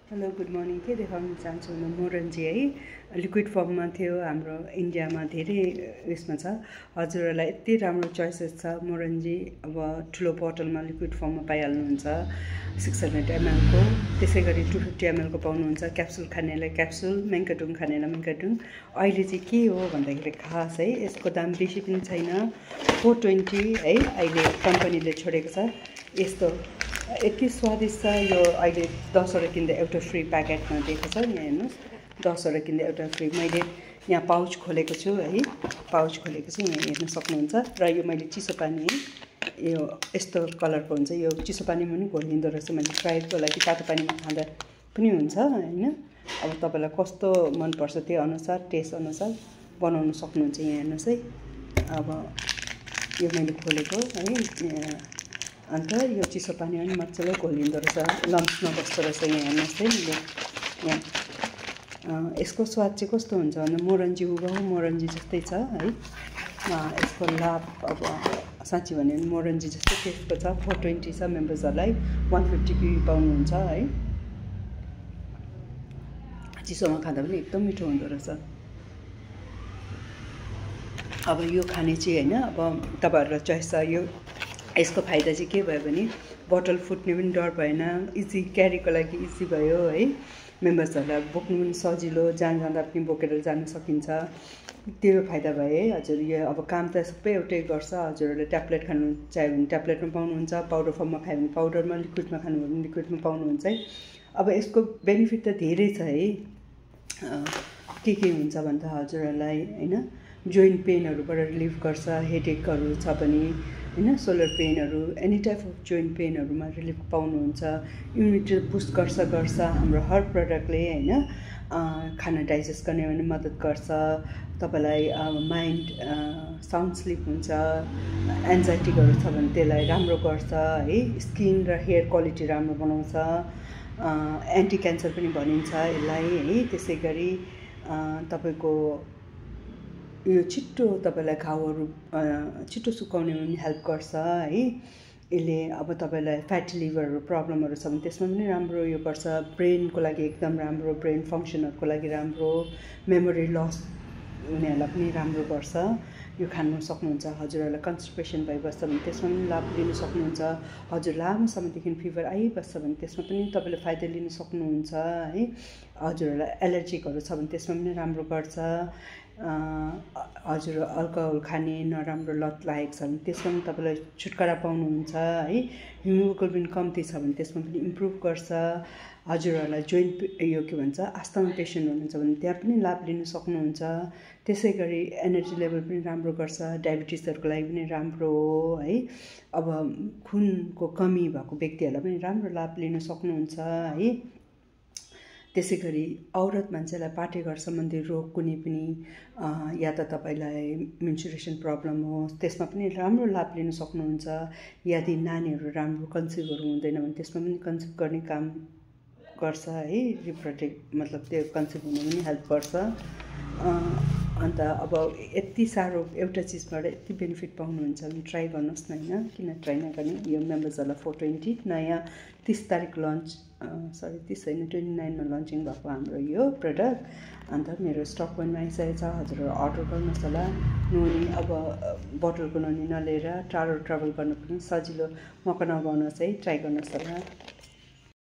hello good morning के देखाउन चाहन्छु म मोरन्जी है लिक्विड फर्ममा थियो हाम्रो इन्डियामा धेरै उयसमा छ हजुरहरूलाई यति राम्रो चोइसेस छ मोरन्जी अब ठुलो बोतलमा लिक्विड फर्ममा पाइहाल्नुहुन्छ 600 ml को त्यसै गरी 250 ml को पाउनुहुन्छ क्याप्सुल खानेलाई क्याप्सुल मेङ्काडुङ खानेलाई मेङ्काडुङ अहिले चाहिँ के हो भन्दाखेरि खास है यसको दाम बेसी पनि छैन 420 है अहिले कम्पनीले छोडेको छ यस्तो यति स्वादिष्ट यो अहिले 10वटा किन्दा एउटा फ्री प्याकेटमा दिएको छ यहाँ हेर्नुहोस् 10वटा किन्दा एउटा फ्री मैले यहाँ पाउच खोलेको छु है पाउच खोलेको छु यहाँ हेर्न सक्नुहुन्छ र यो मैले चिसो पानी है यो यस्तो कलरको हुन्छ यो चिसो पानीमा पनि घोलिँदो रहेछ मैले ट्राईको लागि तातो पानीमा खाँदा पनि हुन्छ हैन अब तपाईलाई कस्तो मनपर्छ त्यो अनुसार टेस्ट अनुसार बनाउन सक्नुहुन्छ यहाँ हेर्नुहोस् है अब यो मैले खोलेको है अन्त यो चिसो पानीमा पनि मजाले घोलिँदो रहेछ लम्स नबस्दो रहेछ यहाँ हेर्नुहोस् है यहाँ यसको स्वाद चाहिँ कस्तो हुन्छ भने मोरन्जी हुबहु मोरन्जी जस्तै छ है यसको लाभ अब साँच्ची भन्यो भने मोरन्जी जस्तै टेस्टको छ 420 छ मेम्बर्सहरूलाई 150 पी पाउनुहुन्छ है चिसोमा खाँदा पनि एकदम मिठो हुँदो रहेछ अब यो खाने चाहिँ हैन अब तपाईहरुलाई चोइस छ यो यसको फाइदा चाहिँ के भयो भने बोतल फुट्ने पनि डर भएन इजी क्यारीको लागि इजी भयो है मेम्बर्सहरूलाई बोक्नु पनि सजिलो जाँदा पनि बोकेर जान सकिन्छ त्यो फाइदा भयो है हजुर यो अब काम त सबै एउटै गर्छ हजुरहरूले ट्याब्लेट खानु चाह्यो भने ट्याब्लेटमा पाउनुहुन्छ पाउडर फर्ममा खायो भने पाउडरमा लिक्विडमा खानु भने लिक्विडमा पाउनुहुन्छ है अब यसको बेनिफिट त धेरै छ है के हुन्छ भन्दा हजुरहरूलाई हैन जोइन्ट पेनहरुबाट रिलिफ गर्छ हेडेकहरु छ भने हैन सोलर पेनहरु एनी टाइप अफ जोइन्ट पेनहरुमा रिलिफ पाउनुहुन्छ इम्युनिटी बुस्ट गर्छ हाम्रो हर प्रोडक्टले हैन खाना डाइजेस्ट गर्ने पनि मद्दत गर्छ तपाईलाई माइन्ड साउन्ड स्लिप हुन्छ एन्जाइटीहरु छ भने त्यसलाई राम्रो गर्छ है स्किन र हेयर क्वालिटी राम्रो बनाउँछ एन्टी क्यान्सर पनि भनिन्छ यसलाई है त्यसैगरी तपाईको यो छिट्टो तपाईलाई घाउहरु छिट्टो सुकाउने पनि हेल्प गर्छ है यसले अब तपाईलाई फ्याटी लिभरहरु प्रब्लमहरु छ भने त्यसमा पनि राम्रो यो गर्छ ब्रेनको लागि एकदम राम्रो ब्रेन फंक्सनहरुको लागि राम्रो मेमोरी लस उनीहरुलाई पनि राम्रो गर्छ यो खान सक्नुहुन्छ हजुरहरुलाई कन्स्टिपेसन भइबस्छ भने त्यसमा पनि लाभ लिन सक्नुहुन्छ हजुर लामो समयदेखि फिभर आइबस्छ भने त्यसमा पनि तपाईले फाइदा लिन सक्नुहुन्छ है हजुरहरुलाई एलर्जिकहरु छ भने त्यसमा पनि राम्रो गर्छ हजुर अल्कोहल खाने नराम्रो लत लागेको छ भने त्यसमा पनि तपाईलाई छुटकारा पाउनुहुन्छ है हिमोग्लोबिन कम्ती छ भने त्यसमा पनि इम्प्रुभ गर्छ हजुरहरुलाई जोइन्ट यो के भन्छ आस्थमा पेशेन्ट हुनुहुन्छ भने त्यहाँ पनि लाभ लिन सक्नुहुन्छ त्यसैगरी एनर्जी लेभल पनि राम्रो गर्छ डायबिटिसहरुको लागि पनि राम्रो हो है अब खुनको कमी भएको व्यक्तिहरुलाई पनि राम्रो लाभ लिन सक्नुहुन्छ है त्यसैगरी औरत मान्छेलाई पाटेघर सम्बन्धी रोग कुनै पनि या त तपाईलाई मेन्स्ट्रुएसन प्रब्लम हो त्यसमा पनि राम्रो लाभ लिन सक्नुहुन्छ यदि नानीहरु राम्रो कन्सिभहरु हुँदैन भने त्यसमा पनि कन्सिभ गर्ने काम गर्छ है रिप्रोडक्टिभ मतलब त्यो कन्सिभ हुन पनि हेल्प गर्छ अन्त अब यति सारो एउटा चिजबाट यति बेनिफिट पाउनुहुन्छ भने ट्राई गर्नुहोस् न हैन किन ट्राई नगर्ने यो मेम्बर्सहरुलाई 420 नयाँ 30 तारिक लन्च सरी 30 हैन 29 मा लन्चिङ भएको हाम्रो यो प्रोडक्ट अन्त मेरो स्टक पनि आइसकेको छ हजुरहरु अर्डर गर्नुहोस् होला नुनी अब बोतलको नुनी नलिएर टाढो ट्राभल गर्न पनि सजिलो मौका नगर्नुहोस् है ट्राई गर्नुहोस् होला